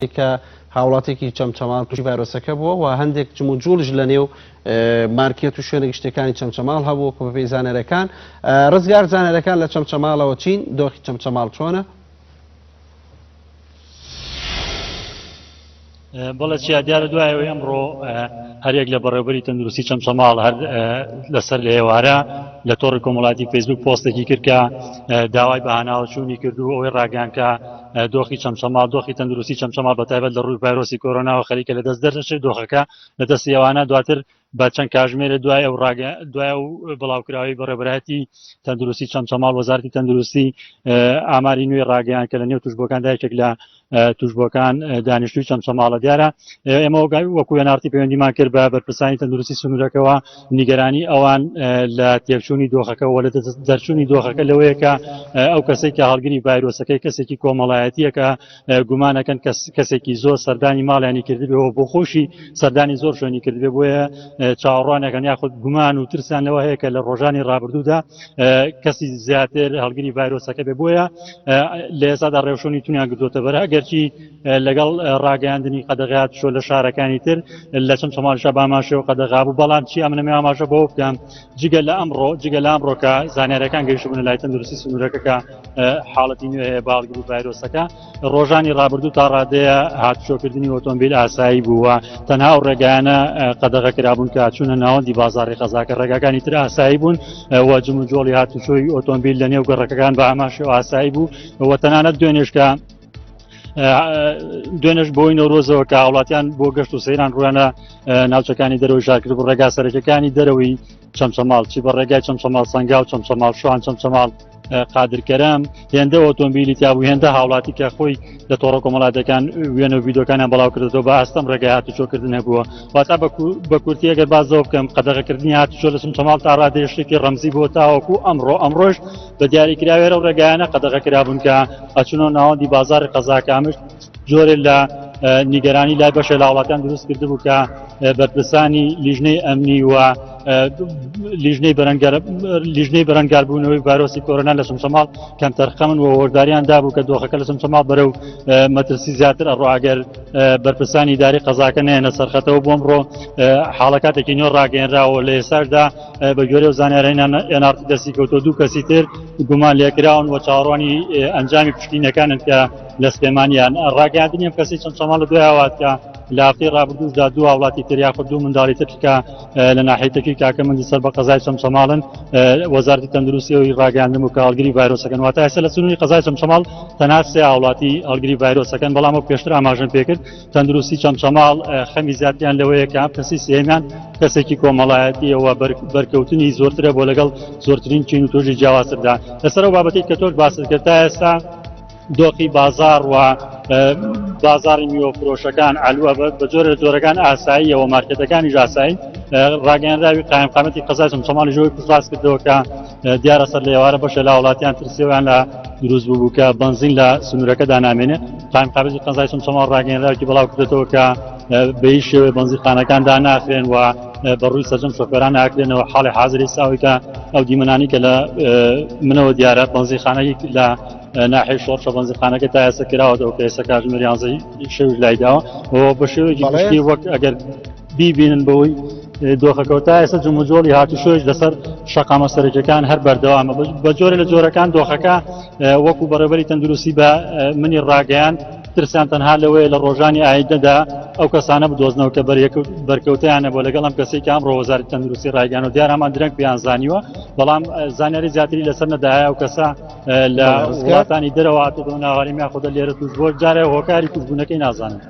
کە هاوڵاتێکی چەمچەماڵ تووشی ڤایرۆسەکە بووە و هەندێک جموجوڵیش لە نێو مارکێت و شوێنە گشتەکانی چەمچەماڵ هەبوو کە بەپێی زانەرەکان ڕزگار زانەرەکان لە چەمچەماڵەوە چین دۆخی چەمچەماڵ چۆنە؟ بەڵێ چیا دیارە دوایەوەی ئەمڕۆ هەریەک لە بەڕێوبەری تەندروستی چەمچەماڵ هەر لەسەر لە ئێوارە لە تۆڕی کۆمەڵاتی فەیسبوک پۆستێکی کرد کە داوای بەهاناوەچوونی کرد و ئەوەی ڕاگەیان کە دۆخی چەمچەماڵ دۆخی تەندروستی چەمچەماڵ بە تایبەت لە ڕووی ڤایرۆسی کۆرۆناوە خەریکە لە دەست دەردەچێت دۆخەکە لە دەستی ئەوانە دواتر بە چەند کاژمێرە دوای ئەو ڕاگە دوای ئەو بڵاوکراوی بەڕێوەبەرایەتی تەندروستی چەمچەماڵ وەزارتی تەندروستی ئاماری نوێی ڕاگەیان کە لە نێو توشبووەکاندا یەکێک لە توشبووەکان دانیشتووی چەمچەماڵە دیارە ئێمە وەکو ئێنارتی پەیوەندیمان کرد بە بەرپرسانی تەندروستی سنوورەکەوە نیگەرانی ئەوان لە تێکچوونی دۆخەکە و لە دەرچوونی دۆخەکە لەوەیە کە ئەو کەسێک کە هەڵگری ڤایرۆسەکەی کەسێکی کۆمەڵایەتیەکە گومانەکەن کەسێکی زۆر سەردانی ماڵیانی کردبێەوە بۆ خۆشی سەردانی زۆر شوێنی کردبێ بۆیە چاوەڕوانەکەن یاخود گومان و ترسیان لەوە هەیە کە لە ڕۆژانی ڕابردوودا کەسی زیاتر هەڵگری ڤایرۆسەکە بێ بۆیە لە ئێستادا ڕێوشۆنی تونیان گرتوتە بەر ئەگەرچی لەگەڵ ڕاگەیاندنی قەدەغات شۆ لە شارەکانی تر لە چەند شەماڵشە باماشەوە قەدەغا بوو بەڵام چی ئەمنەمە ئاماژە بۆ بکەم جگە لە ئەمڕۆ جگە لە ئەمڕۆکە زانیارەکان گەیشتبوون لای تەندروستی سنوورەکەکە حاڵەتی نوێ هەیە باڵگری ڤایرۆسەکە ڕۆژانی ڕابردوو تا ڕادەیە هاتوچۆکردنی ئۆتۆمبیل ئاسایی بووە تەنها و ڕێگایانە قەدەغە کرابوون کە چوونە ناوەندی بازاری قەزاکە ڕێگاکانی تر ئاسایی بوون و جموجۆڵی هاتوچۆی ئۆتۆمبیل لە نێو گەڕەکەکان بە ئاماشی و ئاسایی بوو و تەنانەت دوێنێشکە دوێنێش بۆی نەورۆزەوە کە هاوڵاتیان بۆ گەشت و سەیران ڕویانە ناوچەکانی دەرەوەی شار کرد ڕێگا سەرەکەکانی دەرەوەی چەمچەماڵ چی بە ڕێگای چەمچەماڵ سەنگاو چەمچەماڵ شوان چەمچەماڵ قادرکەرەم هێندە ئۆتۆمبیلی تیابوو هێندە هاوڵاتی کە خۆی لە تۆڕە کۆمەڵاتەکان وێنە و ڤیدۆکانیان بەڵاو کردەوە بە ئاستەم ڕێگای هاتوچۆکردن هەبووە واتا بە کورتی ئەگەر بازەوە بکەم قەدەغەکردنی هاتوچۆ لە چەمچەماڵ تا ڕادەیە شتێکی ڕەمزی بۆ تاوەکو ئەمڕۆ ئەمڕۆش بە دیاری کراوێرە و ڕێگایانە قەدەغە کرابوون کە ئەچونەوە ناوەندی بازاری قەزاکە ئەمش جۆرێ لە نیگەرانی لای بەشێ لە وڵاتان دروست کردبوو کە بەرپرسانی لیژنەی ئەمنی و لیژنەی بەرەنگار لیژنەی بەرەنگاربوونەوەی ڤایرۆسی کۆرۆنا لە چەمچەماڵ کەمتەرخەمن و هۆشداریان دابوو کە دۆخەکە لە چەمچەماڵ بەرەو مەترسی زیاتر ئەڕۆ ئەگەر بەرپرسانی داری قەزاکە نێنە سەرخەتەوە بۆم ڕۆ حاڵەکاتێکی نوێ ڕاگەیەنراوە لە ئێستاشدا بە گوێرەی و زانیارانی NRT دەستی کەوتووە دوو کەسی تر گومان لێکراون و چاوەڕوانی ئەنجامی پشکنینەکانن کە لە سلێمانیان ڕاگەیاندنی ئەم کەسی چەمچەماڵ لە دوای هاوات کە لە هەفتەی ڕابردووشدا دوو هاوڵاتی تر یاخود دوو منداڵی تر کە لە ناحیەتەکەی کاکەمەندی سەر بە قەزای چەمچەماڵن وەزارەتی تەندروستی ئەوی ڕاگەیاندن و کە هەڵگری ڤایرۆسەکەن واتە ئێستا لە سنووری قەزای چەمچەماڵ تەنها سێ هاوڵاتی هەڵگری ڤایرۆسەکەن بەڵام وەک پێشتر ئاماژەم پێکرد تەندروستی چەمچەماڵ خەمی زیاتریان لەوەیە کە ئەم کەسی سێمیان کەسێکی کۆمەڵایەتیەوە بەرکەوتنی زۆرترە بۆ لەگەڵ زۆرترین چین و تۆژی جیاوازتردا لەسەر ئەو بابەتێک کە تۆش باست کرد تا ئێستا دۆخی بازار و بازاری میوە فرۆشەکان عەلوە بە جۆرە جۆرەکان ئاساییەوە مارکێتەکانی ئاسایی ڕاگەیانراوی قایمقامەتی قەزای چەمچەماڵی ژۆی پشتڕاست کردەوە کە دیارە سەر لە ئێوارە بەشێ لە وڵاتیان ترسیەوەیان لە دروست بوو کە بەنزین لە سنوورەکەدا نامێنێ قایمقامەتی قەزای چەمچەماڵ ڕاگەیانراوێکی بڵاو کردێتەوە کە بە هیچ شێوەیە بەنزینخانەکاندا ناخرێن و بە ڕووی سەرجەم شۆفێران ناکرێنەوە حاڵی حاضری ساوی کە ئەو دیمەنانی کە لە منەوە دیارە بەنزینخانەیەک لە ناحیەی شۆڕشە بەنزینخانەکە تا ئێستا کراوەتەوە کە ئێستا کاتژمێر یانزەی شەویش لایداوە و بە شێوەیەکی گشتی وەک ئەگەر بیبینن بەوەی دۆخەکەەوە تا ئێستا جموجۆڵی هاتوچۆیش لەسەر شەقامە سەرەکیەکان هەر بەردەوامە بە جۆرە لە جۆرەکان دۆخەکە وەکو بەڕێبەری تەندروستی بە منی ڕاگەیان ترسیان تەنها لەوەیە لە ڕۆژانی ئایندەدا ئەو کەسانە بدۆزنەوە کە بەرکەوتیانە بۆ لەگەڵ ئەم کەسێک کە ئەمڕۆ وەزارەتی تەندروستی ڕایگەیان و دیار هەمان درەنگ پێیان زانیوە بەڵام زانیاری زیاتری لەسەر نەدایە ئەو کەسە لە وڵاتانی دەرەوە هاتووە ناواری میاخۆدە لێرە توش بۆ جارێ هۆکاری توشبوونەکەی نازانن.